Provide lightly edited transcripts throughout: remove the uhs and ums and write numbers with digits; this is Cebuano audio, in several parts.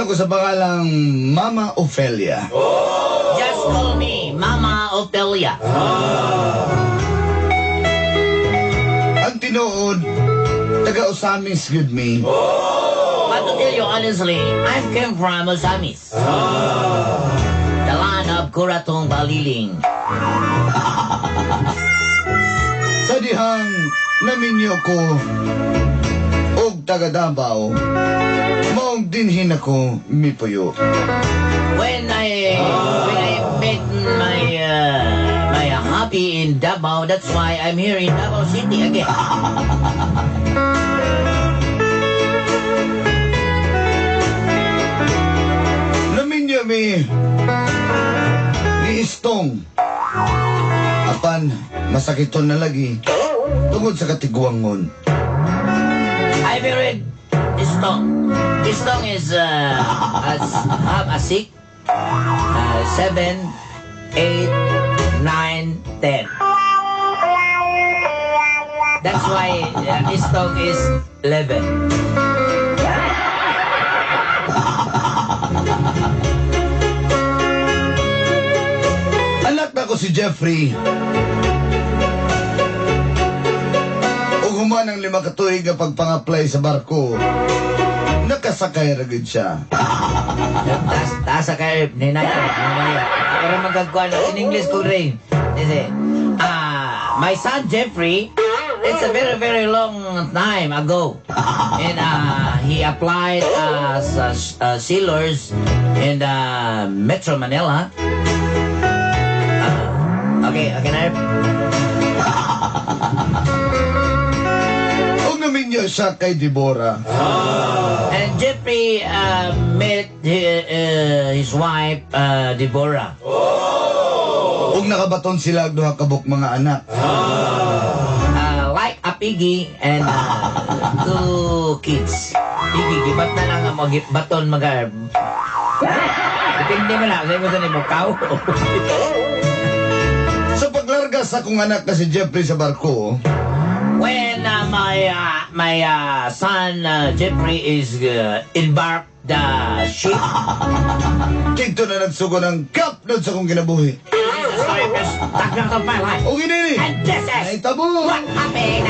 Kilala ko sa pangalang Mama Ofelia. Just call me Mama Ofelia. Ang tinuod, taga Osamis gud mi. But to tell you honestly, I came from Osamis. The land of Kuratong Baliling. Sa dihang naminyo ko og taga Davao, maong dinhin ako mipuyo. When I met my hobby in Davao, that's why I'm here in Davao City again. Naminyo mi ni Istong. Apan masakiton na lagi tungod sa katiguangon. I married Istong. Istong is as half a six, 7, 8, 9, 10. That's why Istong is 11. Anak na ko si Jeffrey. Ug human ang 5 ka tuig nga pagpang-apply sa barko, nakasakay ra gid siya. Taas, taas sa kay ninay, ninay. Pero magkagkuhan in English ko rin. Dice, my son Jeffrey, it's a very, very long time ago. And he applied as sailors in Metro Manila. Okay, na. Ug naminyo siya kay Deborah. And Jeffrey met his wife, Deborah. Ug nakabaton sila og duha ka buok mga anak. Like a piggy and 2 kids. Piggy, gibat na lang ang mga baton mga. Depende mo na, sa imo sa nimo kaw. Sa paglarga sa akong anak na si Jeffrey sa barko, when my son Jeffrey is embarked the ship, dito na nagsugo ng kapnod sa akong kinabuhi. This is the story of the stagnant of my life. O ginini! And this is Ay, tabo! what happened.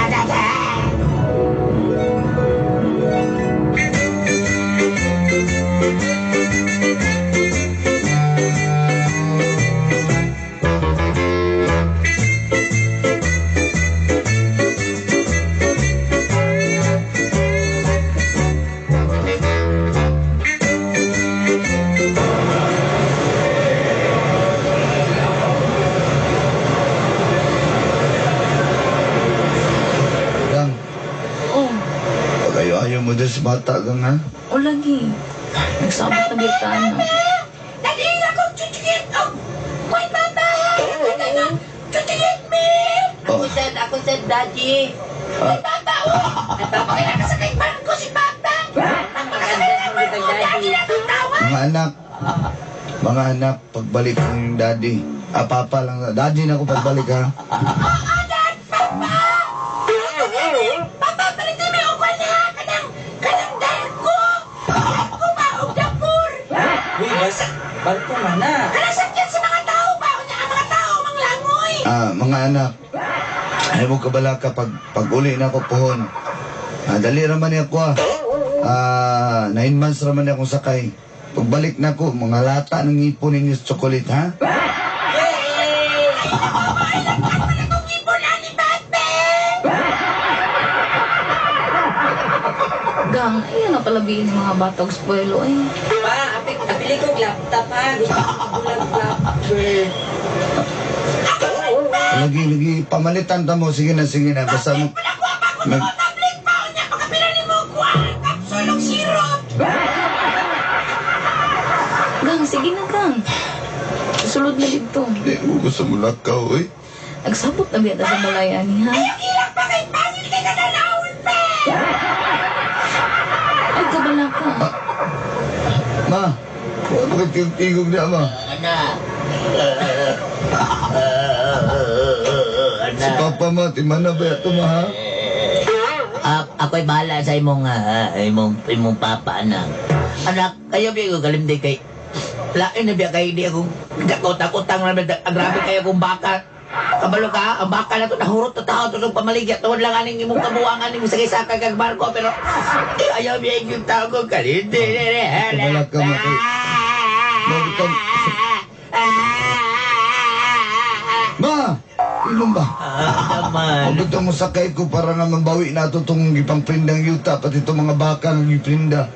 Ayaw mo din sa bata kang ha? O lagi. Nagsabot na kita na. Dali na kong chuchigit! Oh! My papa! Chuchigit me! Oh. Ako said, Daddy. My papa! Oh! Ay, papa, kaya nakasakay barko si papa! Nakasakay na barko! Daddy na itong tawa! Mga anak, mga anak, pagbalik ko yung daddy. Ah, papa lang. Daddy na ako pagbalik ha. Oo, Dad! Papa! Papa, balik na may upan ha! Kanang darko! Darko ba? Og dapur! Uy, bas, barko man na. Kanang sakyan sa mga tao ba? Unya ang mga tao, manglangoy! Ah, mga anak, ay mo kabala ka pag uli na ako pohon. Ah, dali raman niya ako ah. Ah, 9 months raman niya akong sakay. Pagbalik na ako, mga lata ng ipon ninyo sa chocolate, ha? Gang, ayan ang palabiin ng mga bata og spoilo eh. Pa, apili ko laptop ha. Gusto ko bulag laptop. Lagi, lagi, pamalitan ta mo. Sige na, sige na. Basta mo... Mag, Tablet pa! Unya, pagkapila ni mo kuha! Kapsulong syrup! Gang, sige na gang. Sulod na dito. Di mo gusto mo lakaw, eh. Nagsabot na biyata sa balay ani ha. Ayaw hilak pa kay pangit kay katalawon pa! Ay, kabala ka. Ma, bakit yung tigog niya, ma? Anak. Si Papa, ma, timana ba ito, ma, ha? Ako'y bahala sa imong papa, anak. Anak, ayaw biya ko kalimdi kay lain na biya kay di akong dakot-takotang na biya, ang grabe kayo kong baka. Kabalo ka, ang baka na to, nahurot na tao to sa pamaligya. Tuwad lang aning imong kabuangan, imong sakay-sakay kag barko, pero ayaw biya yung tao ko kalindi. Kabala ka, Maki. Magutang- Ma! Ilong ba? Ah, naman. Maguto mo sakay ko para nga mabawi na ito itong gipangprindang yuta, pati itong mga baka nga giprinda.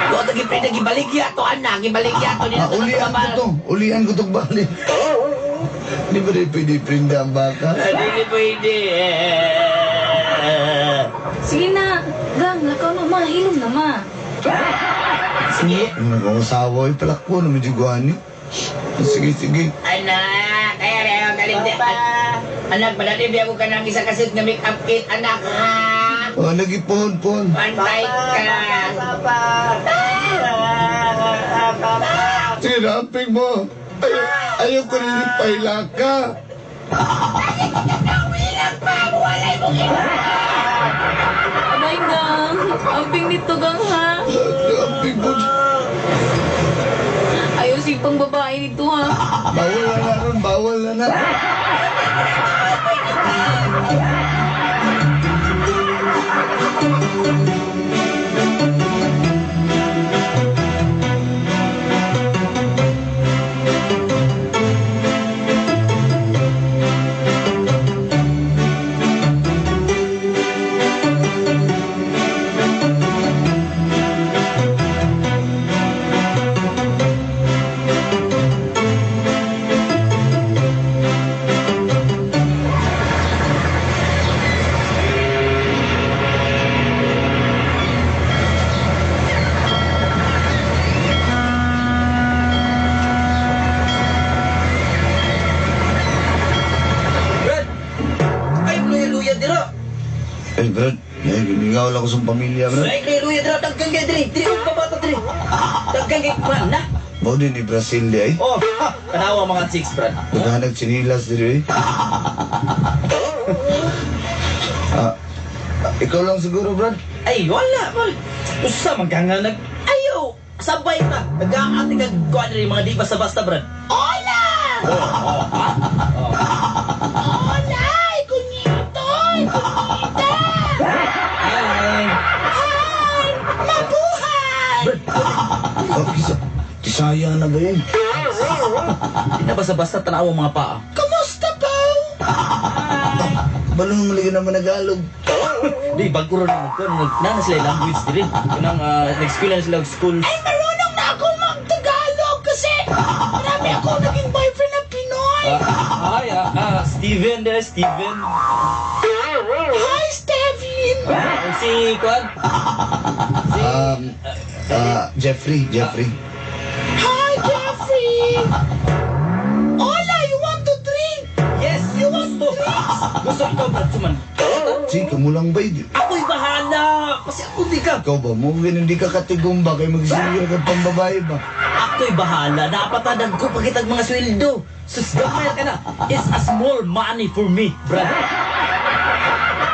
Ko ito giprinda, gibaligya to, anak, gibaligya to. Ah, ulian ko to. Ulian ko to balik. Di ba rin pwede prinda ang baka? Hindi pwede. Sige na, gang, lakaw na ma, hilom na ma. Sige. Ang nag-usawa ay palakpo na medyo guwani. Sige, sige. Anak, ay ay ay kalimti. Anak, madali biya ko kanang isa kasit nga make-up kit, anak ha. Oh, nagipon-pon. Pantay ka. Sinamping mo. Ayaw, ayaw ko rin yung pailaka. Abay gang, amping nito gang ha. Amping mo. Ayaw sipang babae nito ha. Bawal na na ron, bawal na na. Brad! Ay, luya-luya dira! Eh, Brad, eh, giningaw lang ko sa pamilya, Brad. Ay, luya-luya dira! Daggang kay diri! Diri, ang kabata diri! Daggang kay man na! Mao din ni Brazil di ay. Oh, ha! Tanawa mga chicks, Brad. Naghanag sinilas diri eh. Ah, ikaw lang siguro, Brad. Ay, wala, wala. Usa man ka nga nag... Ayaw! Sabay pa! Nag-aati kag kuha diri mga di basta-basta, Brad. Hola! Oh, oh, ha? Oh. Hola, kunyito, kunyita. Ay, Hi, mabuhay. Oh, kisa, kisaya na ba yun? Di na basta-basta tanawa mga paa. Kumusta po? Balon mo lagi naman Tagalog. Di, bago rin nag nana sila yung language diri. Kanang nag-school na sila og school. Ay, marunong na ako mag-Tagalog kasi marami akong naging boyfriend na Pinoy. Ay, Steven there, Steven. Hi, Steven. Si Kwan. Si Jeffrey, Jeffrey. Hi, Jeffrey. Hola, you want to drink? Yes, you want gusto. Gusto ikaw, Brad, suman. Si, kamulang ba yun? Ako'y bahala. Kasi ako di ka. Ikaw ba mo? Hindi ka katigumba kay magsigil ka pang babae ba? Ako'y bahala. Napatadag ko pagkitag mga sweldo. Sus, gamay ka na. It's a small money for me, Brad.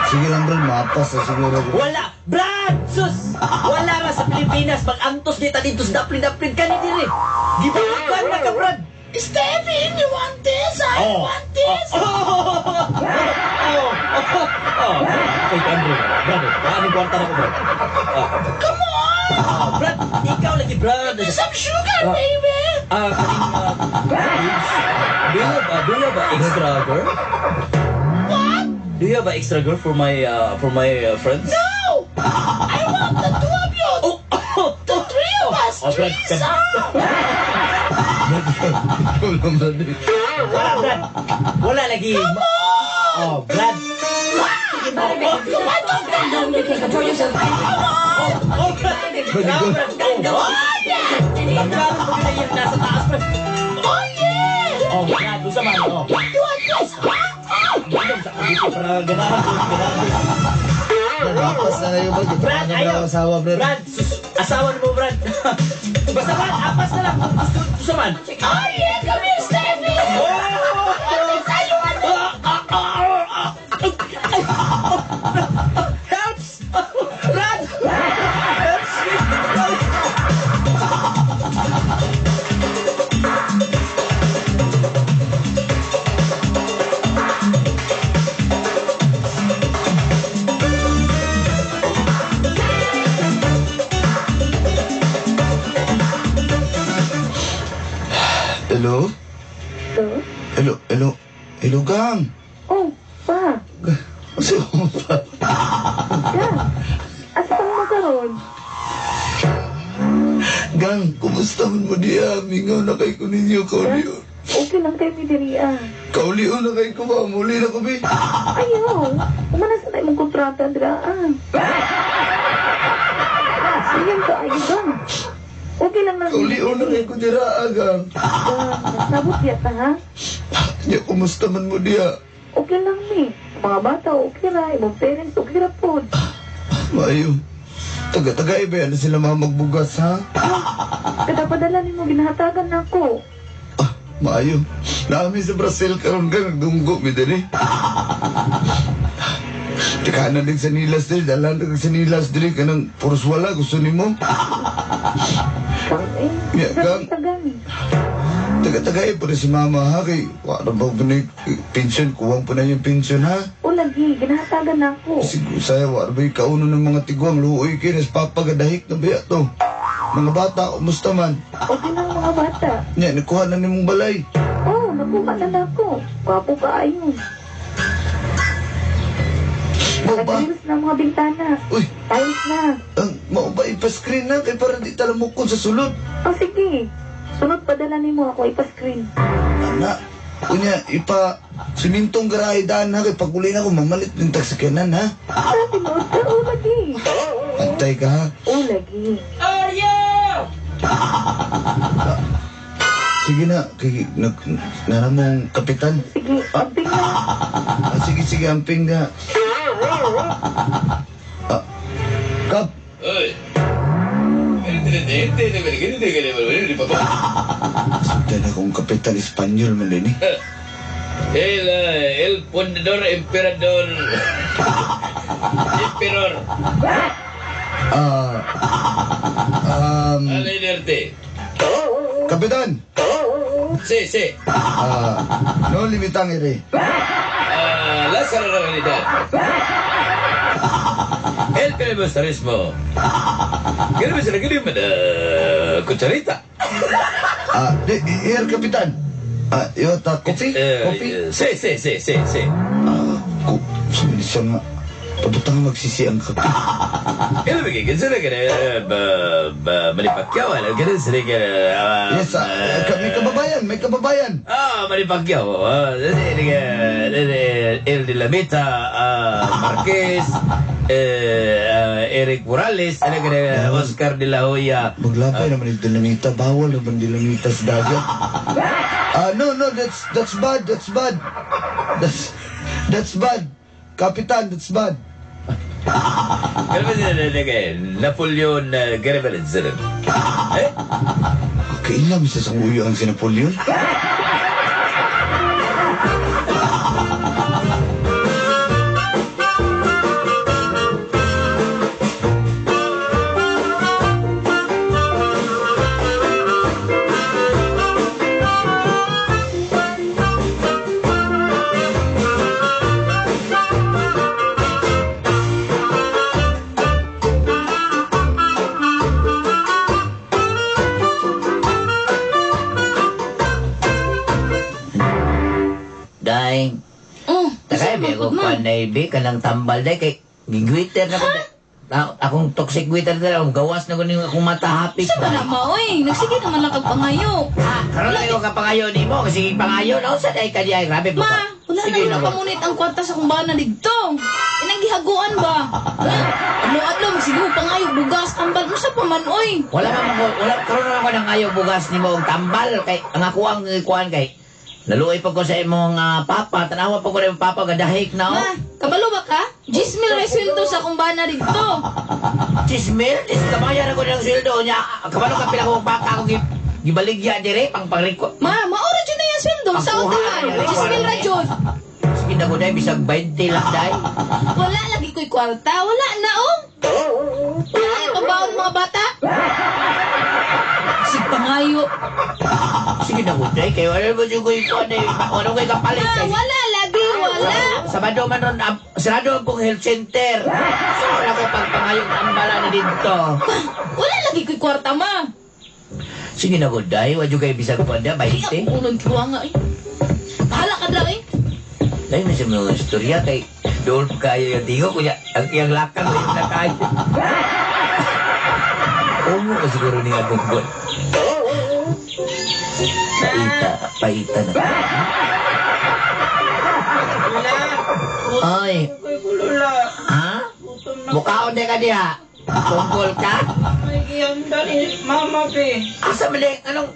Sige lang, Brad, mapas na siguro. ko. Wala! Brad! Sus! Wala ra sa Pilipinas. Pag-antos dita dito sa daplin-daplin ka ni diri. Gibukan na ka, Brad. Steven, you want this? I Oh. want this. Oh! Oh! Oh! Oh! Kay Andre, Brad, ano kwarta na ko, Brad? Ah. Come on. Ah, Brad, ikaw lagi, Brad. Some sugar, Ah. baby. Kaning, babes, do you have a extra girl? What? Do you have an extra girl for my friends? No. I want the two of you. Oh, oh, The three of us. Oh, Brad, Threesome. Ikaw lang, Brad. Wala, Brad. Wala lagi. Come on. Oh, Brad. Oh, Brad. Brad, Brad. Oh, Tanggalin mo na yung nasa taas, Brad. Oh, yeah. Oh, Brad, usa man. Oh. You want this? Ah, ah. Gandam sa dito para ganahan ko, ganahan ko. Brad, mapas na kayo, Brad. Brad, Brad, ayaw. asawa, Brad. Brad, sus, asawa mo, Brad. Basta, Brad, apas na lang kung gusto, gusto man. Oh, yeah. Come here, Stevie. Oh! I want Ah, ah, ah, ah, ah. Helps! Brad! Helps me! Hello, gang. Oh, pa. Asa mo pa? Gang. Asa pa mo karon? Gang, kumusta man mo diya? Mingaw na kay ko ninyo, kaulion. Okay lang kayo mi diri ah. Kaulion na kay ko ba? Muli na ko, bi. Ayaw. Umana sa na imong kontrata dira ah. Sige ka ayo gang. Okay lang na. Kaulion na kay ko dira, ah, gang. Gang, nasabot yata ha. Nya, kumusta man mo diya? Okay lang mi. Mga bata okay ra, imong parents okay ra pod. Maayo. Taga-taga, iba na sila mga magbugas, ha? Kada padala nimo ginahatagan nako. Ah, maayo. Naami sa Brazil karon ka nagdunggo mi diri. Tikanan din sa nilas diri, dalan din sa nilas diri kanang puros wala gusto nimo. Gang eh. Yeah, gang. Sa gang. Taga-tagay po si mama ha kay wa na ba ni pension kuwang po na yung pension ha. O lagi ginahatagan nako. Siguro saya wa na ba yung kauno ng mga tiguang luoy kay nas papagadahik na biya to. Mga bata, kumusta man? Okay lang mga bata. Nya, nakuha na nimong balay. Oh, nakuha na nako. Gwapo kaayo. Mao ba? Nag-reels na mga bintana. Uy, Tiles na. ang mao ba ipa-screen na kay para di talamukon sa sulod. Oh, sige. Sunod padala nimo ako ipa-screen. Ana, unya, ipa simintong garahe daan ha, kay pag uli na ako, mamalit ng tagsakyanan ha. Ah, tinuod ka. Oh, lagi. Antay ka ha. Oh, lagi. Sige na, kay, nag, mong kapitan. Sige, amping na. Ah, sige, sige, amping na. Ah, Kap, Sultan akong kapitan Espanyol man din eh. El Fundador Emperador. Emperor. Ah, Alinerte. Kapitan! Si, si. Ah, no limitang ere. Lázaro Realidad. El periodismo. Queremos la crimen, cucharita. Ah, di, here, Kapitan. Ah, yota, kopi? Kopi? Si, si, si, si, si. Ah, ko, siya nga. Pabutang magsisi ang kape. Kaya ba sila kaya Manny Pacquiao, ano? Kaya sila kaya Yes, may kababayan, may kababayan. Ah, Manny Pacquiao. El de la Meta, Marquez, Eric Morales, ano kaya Oscar de la Hoya. Maglapay naman yung dinamita. Bawal naman dinamita sa dagat. Ah, no, no, that's bad, that's bad. That's bad. Kapitan, that's bad. Kaya ba sila kaya Napoleon Guerrero? Eh? Kailan sa sanguyo ang si Napoleon? Day, Oh, tagay usa ba man ko pud man. kuan na ibi kanang tambal day kay gigwitter na ko. Akong toxic witter na akong gawas na ko ning akong mata hapit. Sa ba na ma, oy? Nagsige naman lang kag pangayo. Ah, karon na ko ka pangayo nimo kasi pangayo na unsa day ka diay grabe Ma, wala Sige na na na pamunit ang kwarta sa kong bana didto. Inang gihaguan ba? Adlaw-adlaw magsige mo pangayo bugas tambal unsa pa man oy? Wala man ko, wala karon na ako nang ayaw bugas nimo og tambal kay ang ako ang kuan kay naluoy pa ko sa imong papa, tanawa pa ko imong papa gadahik na oh. Ma, kabalo ba ka? 10,000 may sweldo sa akong bana didto. 10,000, dis kabayan ako ng sweldo niya. Kabalo ka pila ko baka ako gibaligya dire pang pangriko. Ma, maora jud na yung sweldo sa Pangkuha, utahan. 10,000 ra jud. Sige na ko day bisag 20 lang day. Wala lagi ko'y kwarta, wala na oh. Wala na pambaon mga bata. Sig pangayo. Sige na ko day kay wala mo jud koy kuan day. Wala koy kapalit Ma, kay. wala lagi, wala. Sabado man ron, sarado ang kong health center. So, wala ko pagpangayong tambala na dito. Wala lagi ko'y kwarta, ma. Sige na ko, day. Wadyo kayo bisag kuan da, Ay, 20. ako ulon kiwa nga eh. Bahala ka dra eh. Dahil na siya mga istorya kay dool pa kayo yung tingo kunya ang iyang lakang na yung nakayo. Umo ka siguro ni Agunggon. Paita, paita na. Ay, Lola, ha? gutom na. Mukhaon di ka diha. Tungkol ka? May gihanda ni Mama be. Asa man di, anong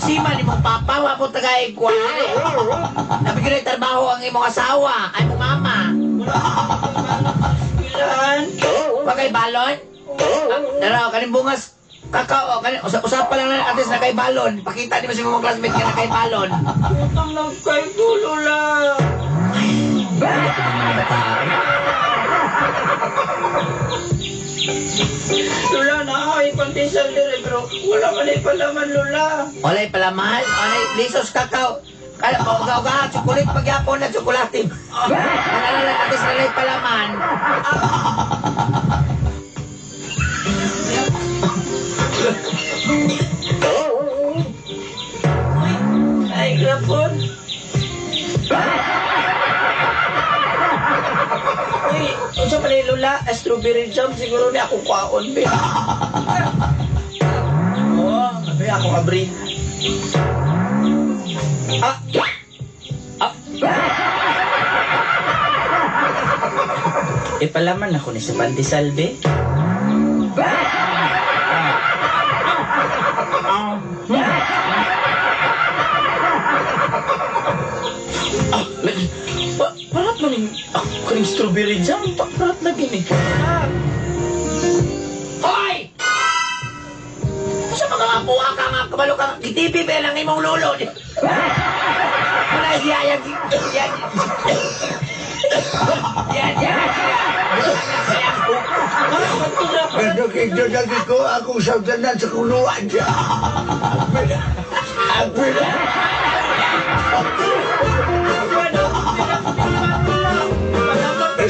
sima ni mong papa, wa po tagay kuwan. Nabi ko na trabaho ang imong asawa, ay mong mama. Wala akong balon sa eskwelahan. Wa kay balon? Ah, daraw, kaning bungas, kakao, kaning, usapan lang na at least na kay balon. Pakita ni mo sa imong classmate ka na kay balon. Gutom na kay ko, Lola. Wala ko ng mga bata. Lola, naay pandesal dire pero wala man ay palaman, Lola. Walay palaman, walay lisos kakao. Kaya, uga-uga, tsukulit pagyapon na tsukulate. Ang lang, at least na palaman. Ay, grapon. Uy, unsa pa ni Lola? Strawberry jam siguro ni akong kwaon be. Oh, abi ako abri. Ah. Ah. Ipalaman ako ni sa pandesal be. Ah, lagi. Parat man yung ako kaning strawberry jam. Parat na gini. Ah, Hoy! Sa mga nga ka nga, kabalo ka nga, gitibi ba lang imong lolo? Wala siya, yan, yan, yan, yan, yan, Pero kay lagi ko akong saudanan sa kuluan siya. Ang pina.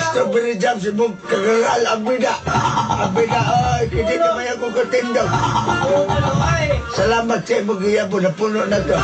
Strawberry jam si mong kagaral, ang bida. Ang bida, ay, hindi na may ako katindog. Salamat sa imong giyabo, napuno na to.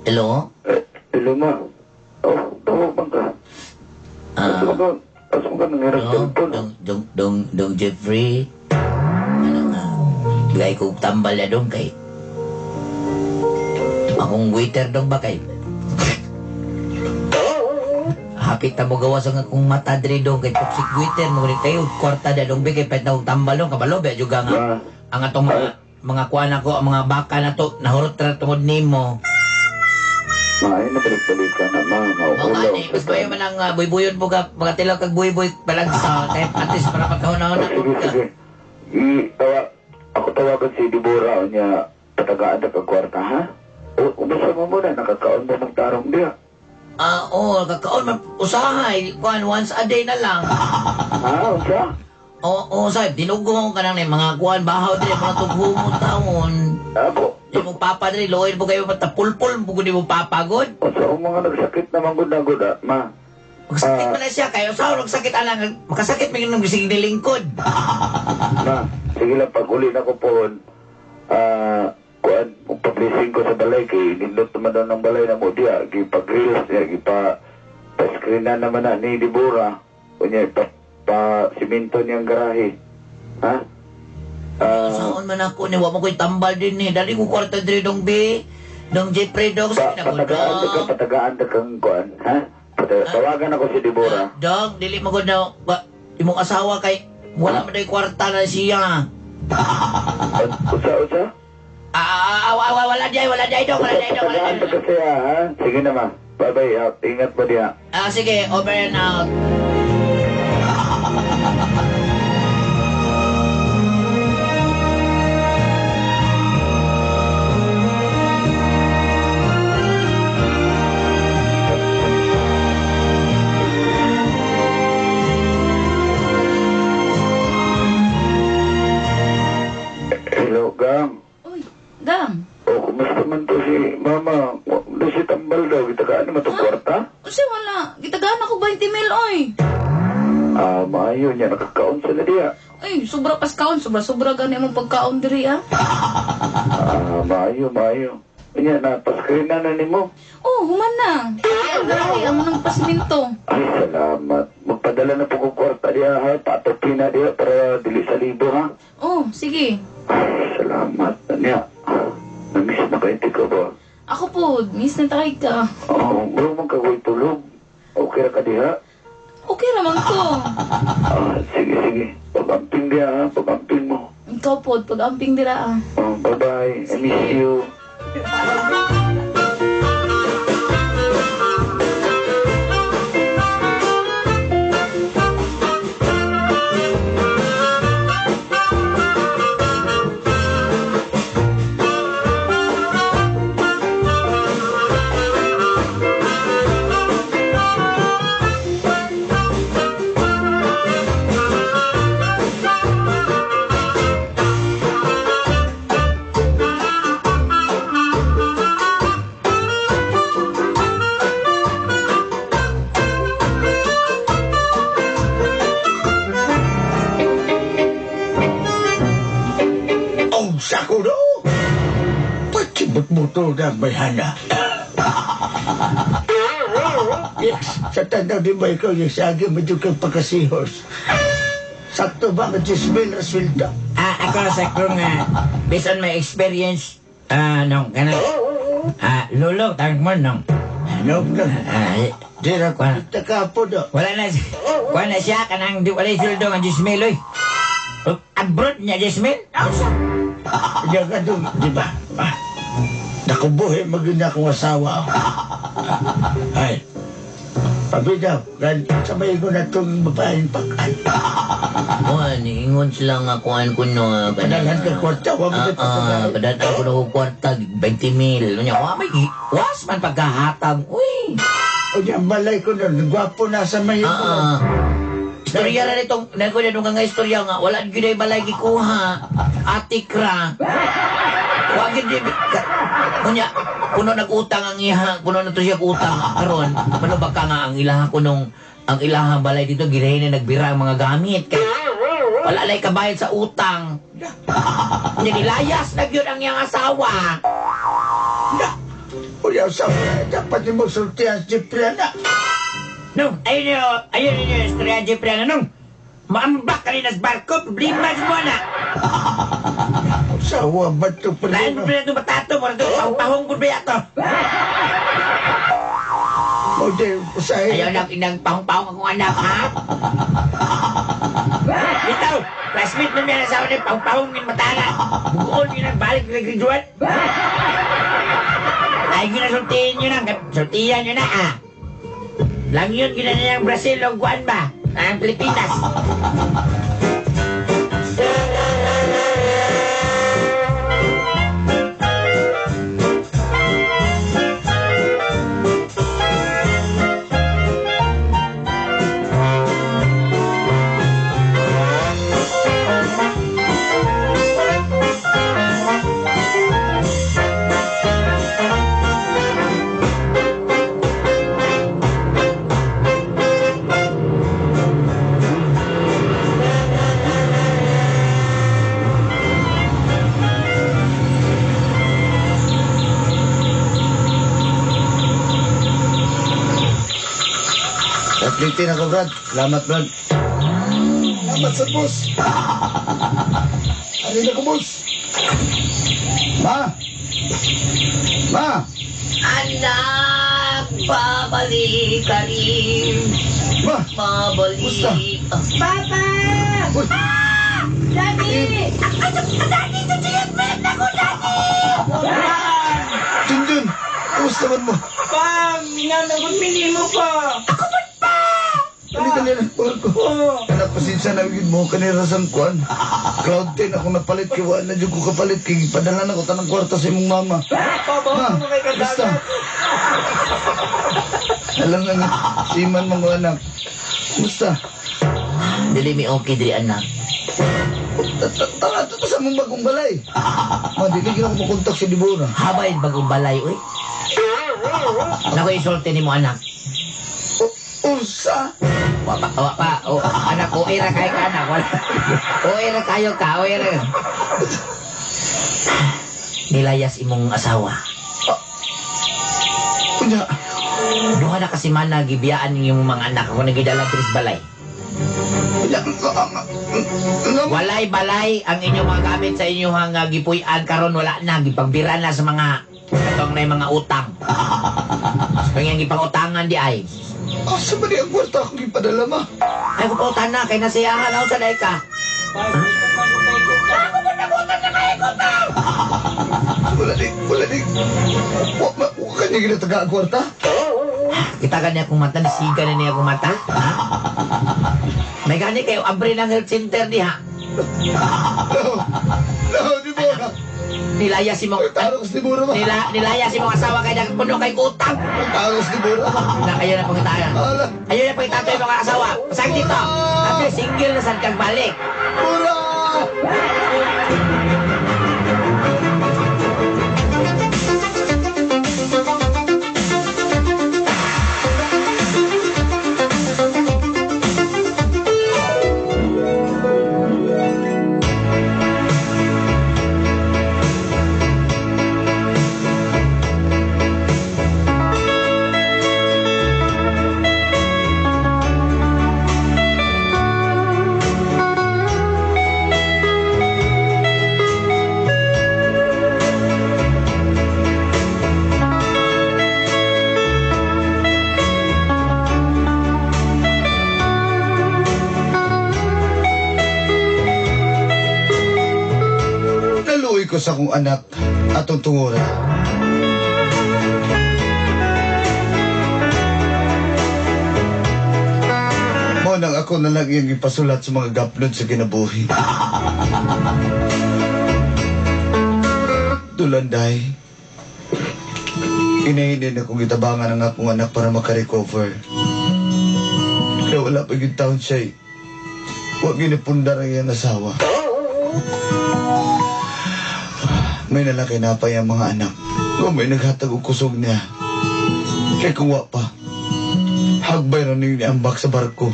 Hello? Hello, ma. Oh, tawag bang ka? Ah, Asa ka nangyarang dong, telepon? dong, dong, dong, dong, Jeffrey. Ano nga? Bigay ko tambal na dong kay. Akong waiter dong ba kay? Hapit na mo gawas ang akong mata diri dong kay toxic waiter mo ni tayo kwarta da dong bigay pet na tambal dong kabalo ba juga nga Ma, ang atong mga kuan ako ang mga baka na to nahurot ra tungod nimo. ma, ay nabalik-balik ka na, ma. Mao Mauulaw gani mas mayo man ang buybuyon mo ka mga tilaw kag buybuy palagsa kay at least para pagkahuna-huna Sige, sige. Ako tawagan si Deborah o niya patagaan na kag kwarta, ha? O, umasa mo muna, nakakaon mo magtarong diya. Ah, oo, kakaon man usahay kuan once a day na lang. Ha, unsa? Oo, oh, sahib, dinugo ka nang mga kuan bahaw diri mga tughumo taon. Ako, Di mo papa diri loyal mo kayo matapulpul mo gud mo papa god. unsa ang mga nagsakit naman gud na gud, ah, ma. Magsakit man na siya kayo sa nagsakit anang makasakit man yung bisig nilingkod. Ma, sige lang, pag uli na ko po, kuan, pag-blessing ko sa balay, kay nindot naman daw ng balay na mo diya, gipa-grills niya, gipa, pa-screen na naman na ni Deborah, kunya, pa, pa simento niyang garahe. Ha? Saon man ako ni wa mo koy tambal din ni. Dali ko kwarta diri dong be. Dong Jeffrey dong Pa, sige na ko patagaan ta ka, dong. patagaan ta kang kuan, ha? Tawagan ako si Deborah. Dong, dili mo gud na ba, imong asawa kay wala man day kwarta na siya. Usa, usa? Wala di wala di dong, wala di dong, wala Patagaan di. ta kasi, ha? Sige na, ma. Bye-bye, ah. Ingat mo diya. Ah, sige, over and out. Gitagaan naman itong kwarta? Unsa wala? Gitagaan ako 20 mil oy. Ah, maayo niya. Nakakaon sila diya. Ay, sobra pas kaon, sobra-sobra gani among pagkaon diri ah. Ah, maayo, maayo. Unya na, pascreen na na nimo. Oh, human na. Ay, ang gani amo nang pasiminto. Ay, salamat. Magpadala na po kong kwarta diya, ha? Patupi na diya para dili sa libo, ha? Oh, sige. Ay, salamat. Anya, namiss na kayo ka ba? Ako po, miss na tayo ka. Oo, oh, man kagoy tulog. Okay ra ka diha? Okay raman ko. Ah, sige, sige. Pag-amping diha, ha? Pag-amping mo. Ikaw po, pag-amping dira ah. Oh, bye-bye. I miss you. Oh, sako do! Pagkibot-butol na bayhana. Yes, sa tanaw di ba ikaw yung sagi medyo kang pagkasihos. Sakto ba ang 10,000 na sweldo? Ah, ako sa kong, based on my experience, nung, kana, lolo, tawag mo, nung, Ano na? ah, Di na kita ka po do. wala na, wala na siya, kanang, di, wala yung sweldo nga 10,000, oy. Oh, abroad niya, 10,000? Ako sa, Diyan ka doon, di ba? Ah, nakubuhi maging akong asawa. Ay, pabitaw, gan, sa may ko na itong babaeng pakan. Kuan, ingon sila nga kuan ko no. Padalhan ka kwarta, wag mo Ah, ah, padalhan ko na kwarta, 20 mil. Unya, wa may was man pagkahatag. Uy. O yan, balay ko na, gwapo na sa may Ah. Istorya ra nitong, nako na nga istorya nga wala gyud ay balay gikuha. Atik ra. Wa gyud di unya kuno nag-utang ang iha, kuno na to siya utang karon. Mano baka nga ang ilaha kunong ang ilaha balay dito girahin na nagbira ang mga gamit kay wala lay kabayad sa utang. Unya nilayas na gyud ang iyang asawa. Na, o yan, sa, dapat mo sultihan si Priana. Nung, ayun niyo, istorya Jeffrey, ano nung? Maambak ka rin sa barko, problema sa buwan na. Sawa ba ito Lain problema? problema itong batato, mura itong pahong-pahong problema ito. O di, usahin. Ayaw na inang pahong-pahong akong anak, ha? Bitaw, classmate na niya asawa niya, pahong-pahong yung matana. Bugoon yun ang balik na graduate. Ay, ginasultihin nyo na, sultihan nyo na, ah. Lang yun, gina niya ang Brazil o Guan ba? Ang Pilipinas. Kaplitin ako, Brad. Salamat, Brad. Salamat sa boss. Ano na ko, boss? Ma! Ma! Anak, babalik ka rin. Ma! Babalik. Musta? Papa! Uy! Daddy! Junjun! Kumusta man mo? Pa, minanang pili mo pa. Dali-dali na, kuhan ko. Anak, pasensya na yun mo. Kanira sa kuhan. Cloud 10 ako napalit. Kay wala na dyan ko kapalit. Kay padala na ko tanang kwarta sa imong mama. Pa, Ma, bawa mo kay basta. kadagat. Alam na nga, siman mga anak. Kumusta? Dili mi okay diri anak. Tara, ito sa mong bagong balay. Ma, di ka ako makontak si Deborah. Habay bagong balay oy. Nako isulti nimo anak. Unsa? Wa pa, wa pa. O, anak, uwi ra kayo ka, anak. Wala. Uwi ra kayo ka, uwi ra. Nilayas imong asawa. Unya, Duha na kasi man gibiyaan yung mga anak ako nagidala diri sa balay. unya, nga- Walay balay ang inyong mga gamit sa inyong gipuy-an karon wala na gipagbira na sa mga katong na mga utang. Kung yung gipangutangan di ay. Asa ba di ang kwarta akong gipadala ma? Ay ko pautan na kay nasiyahan ako sa day ka. Wala di, wala di. Wa, ma, wa kanya ginataga ang kwarta? Kita gani akong mata, nisiga na niya akong mata. Ha? May gani kayo abre ng health center diha. No, no, di mo na. Nilaya si mong Taros di Bura ma. nilaya si mong asawa kay nagpuno kay utang. Taros di Bura ma. Na kayo na pangitaan. Ala, Ayaw na pangitato yung mga asawa. Pasag dito. Ate, single na saan kang balik. Bura! Naluoy ko sa akong anak atong tungura. Mo nang ako na lang iyang ipasulat sa mga gaplod sa kinabuhi. Dulanday. Inahinin akong itabangan ang akong anak para makarecover. Pero wala pa yung taon siya eh. Huwag ginipundar ang iyang asawa. May nalaki na pa yung mga anak. Kung may naghatag og kusog niya. Kaya kung wa pa, hagbay na ninyo niambak sa barko.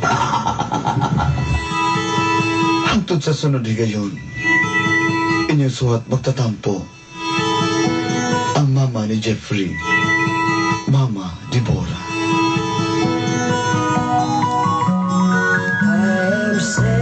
Hangtod sa sunod higayon, inyong suhat magtatampo. Ang mama ni Jeffrey, Mama Deborah.